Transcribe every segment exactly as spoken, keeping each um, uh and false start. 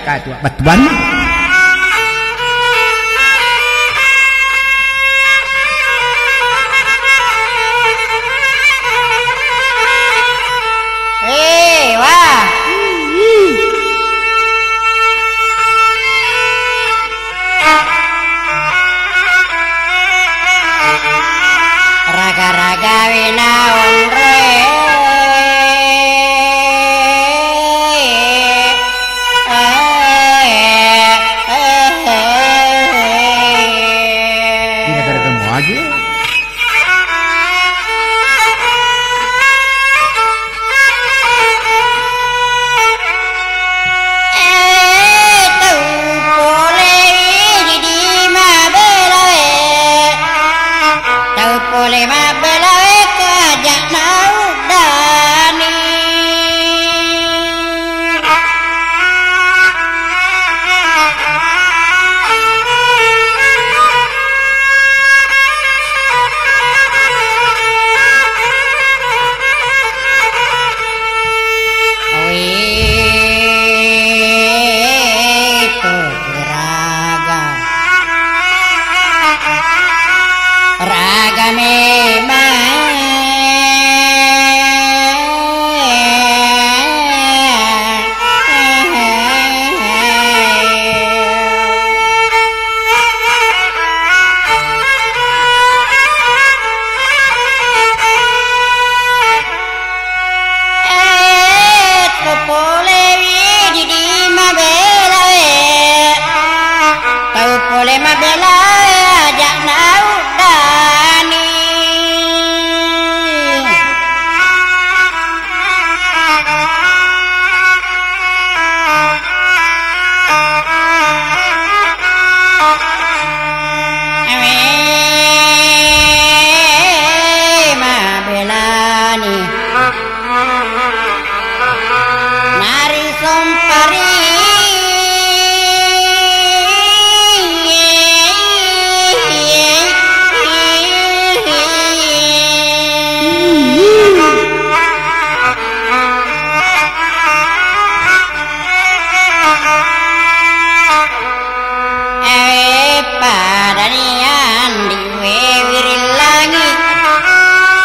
Katu battuanna. Eh, wah. Raga-raga wina onre. Tidak ada temu aja. Eh, tau pole idi di mabelae. Tau pole mabelae kaja nauddani. Wih, tu raga. Raga memang. Eh, tau pole widi di mabelae. Tau pole mabelae aja nauddani. Mabelani. Mari sompari. Eh, padani andi we wiring langi,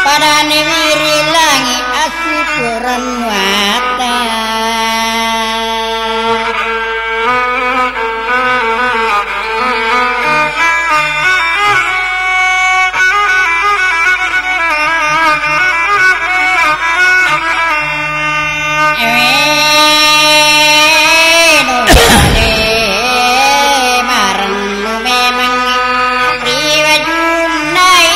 padani wiring langi, asyukuran wata. Marennu memang ri wajunnai.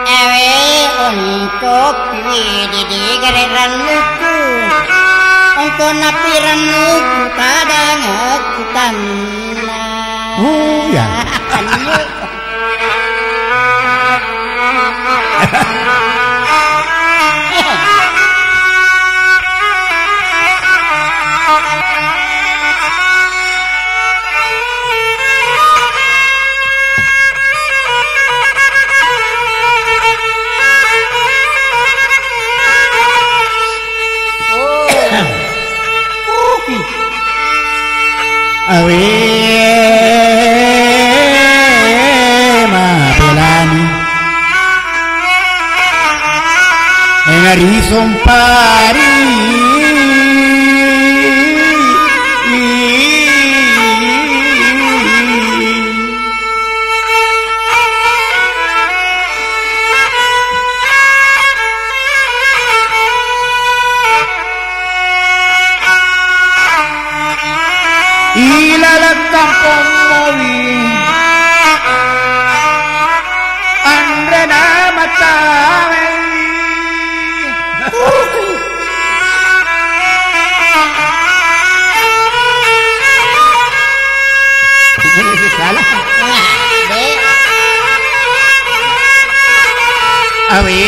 Ewe, untuk widi di gare rennuku, untuk napi rennuku tadang aku tanna. Oh, ya. Anu. Awe mabelani. Engari sompari. Ilaleng kampong Mawi, anrena matawei. Salah. Awe.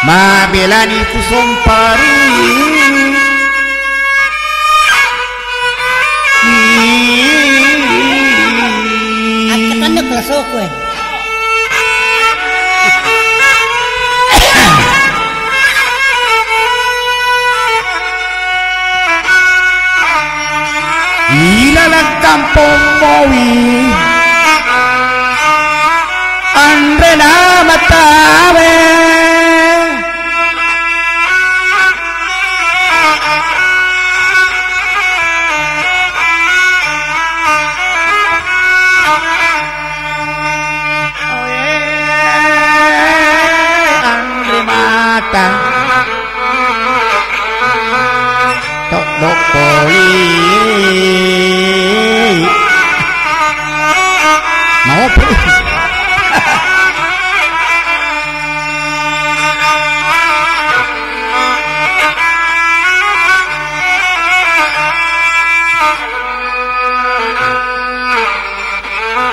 Mabelani kusompari. Akkatanna pelasoku e. Ilalang kampong mowi anrena matawe. Anre mata. Toddo poli. Mau pi.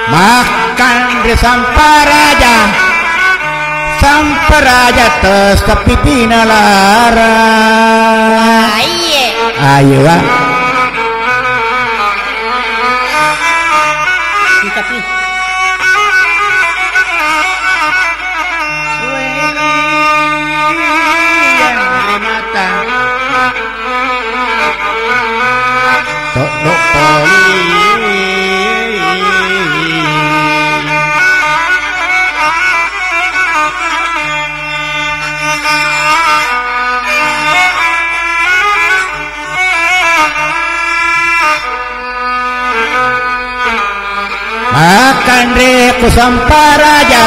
Makkanre samparaja, samparaja tessappi pinalara. Aiye. Ayo, Wa. Kita pi. Toddo poli. Makkanre ku samparaja,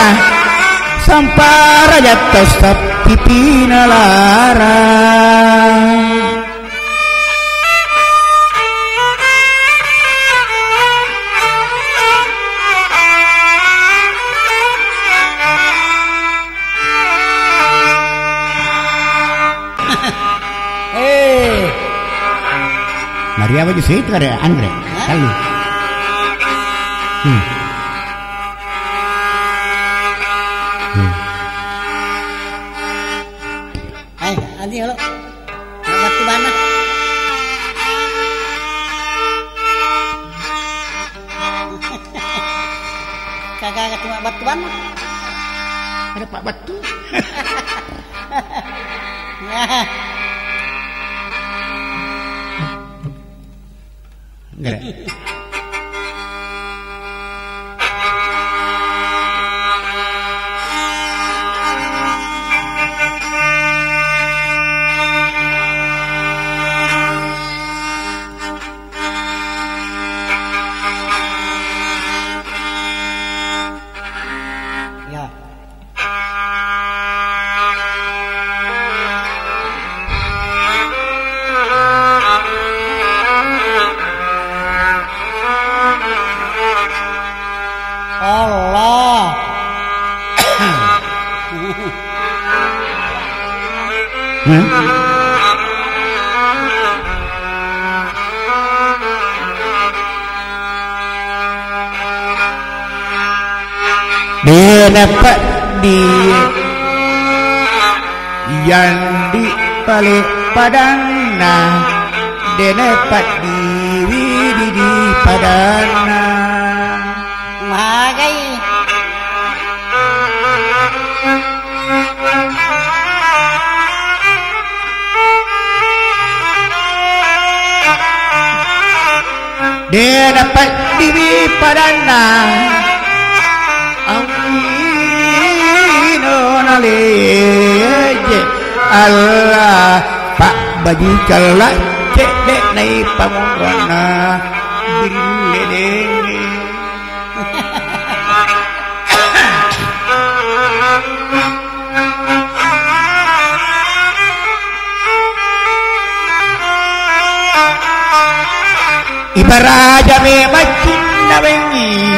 samparaja tessappi pinalara. Eh. Maria baju sih itu ada Andre. Hah? Kali. Hmm. Hmm. Hai, Andi, halo. Batu bana. Kagak ada cuma batu bana. Ada Pak Batu. Enggak ada. Ya. Allah. Hmm? Dena peddi yandi pale padanna, dena peddi widi di padanna. Magai. De' napeddiwi padanna, awwino naleje Allah, pabbajikeng lacce' de' naipamonronna birille denge. Iparaja memang cinna wengi,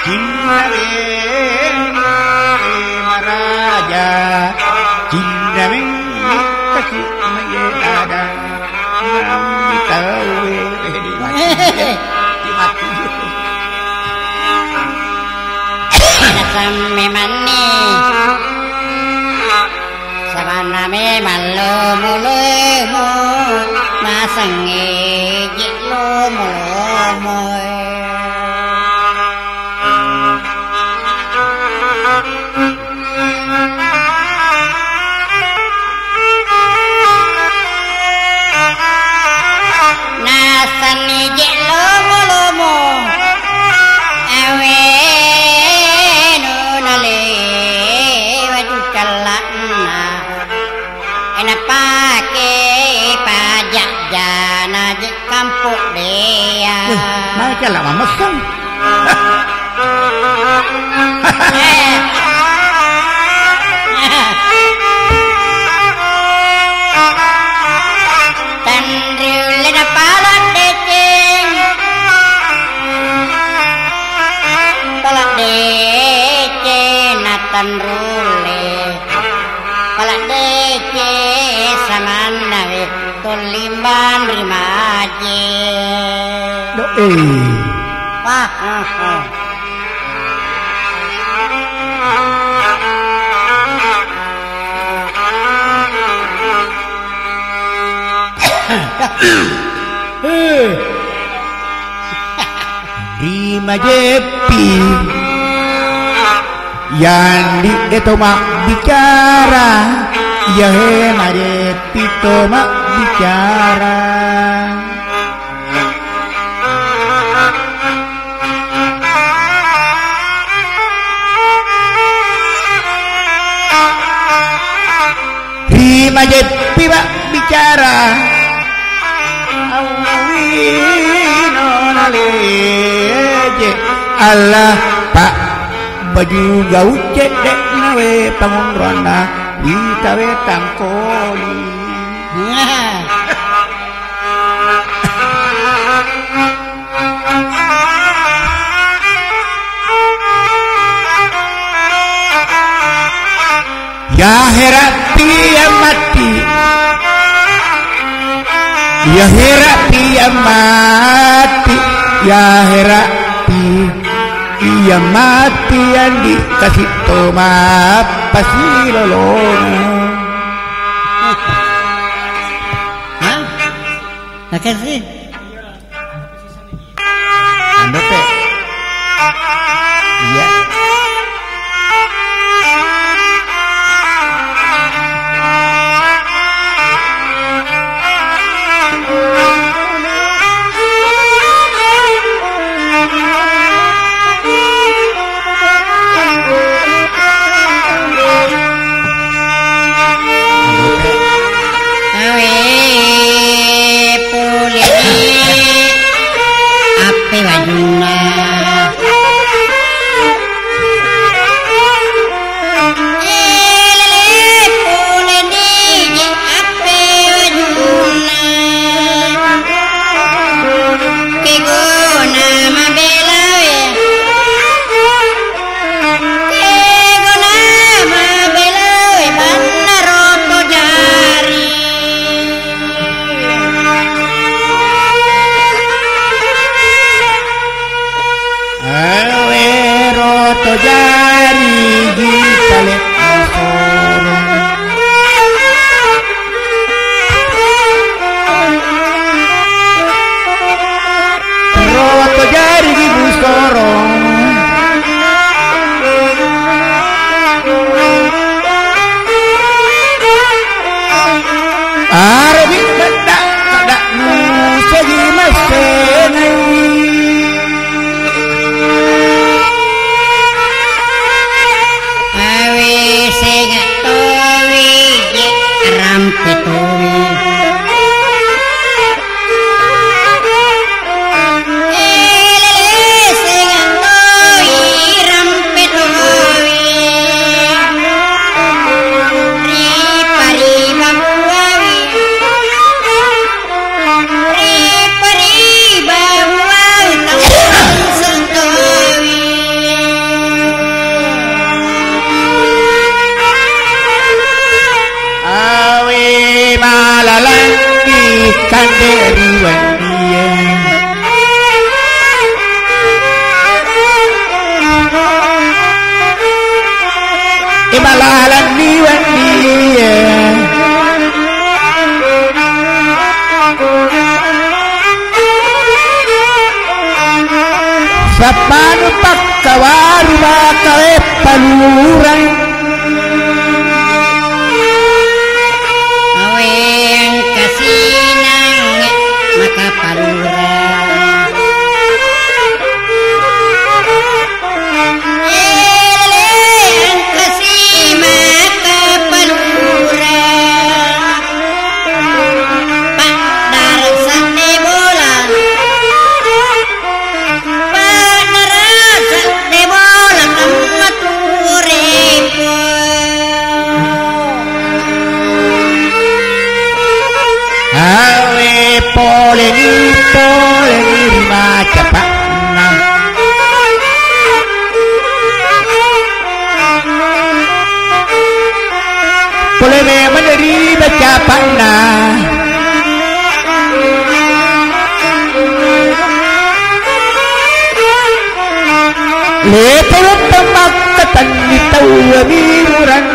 cinna wengi maraja, cinna wengi kasi maye ada. Nami tauwe, eh, di mati. Di mati. Nasamme manni. Lomo-lomo, nasengnge je lomo-lomo. Nasenni je lomo-lomo, awenu nalewa jucalla'na. Napake pajajana je kampo dea. Weh, magi cella mamesseng. Tanriulle na pala deceng. Pala deceng na tanrulle. Pala deceng samanna we tollimbang ri maje. Do, eh. Wah, ah, ah. Eh. Ri majeppi, yandi e to mabbicara, iya he majeppi to mabbicara. Ri majeppi mabbicara, awwino naleje Allah, Pak, baju gau cedde nawe pangonroanna witawe tangkoli. Nah. Ya herappi ya matti. Ya herappi ya matti. Ya herappi ya matti, andi kasi toma pasilolona. Hah? Makasih. Ambote. Iya. Awe pole appe wajunna. Elele pole appe wajunna. Kegona mabela we. Kegona mabela we banna roto jari. Awe roto jari gi pale asoro. Roto jari gi busoro. Arobi bedda kada musogi masenai. Appanu pakkawaru makawe palurang. Awe engka sinang maka palurang. Ele engka si maka palurang. Paddar sadde bola. Paddar sadde bola temma turimpo. Awe pole ni, pole ni ri macapa'na. Pole memang ri macapa'na. Lepe wettu makkatenni tau mirurang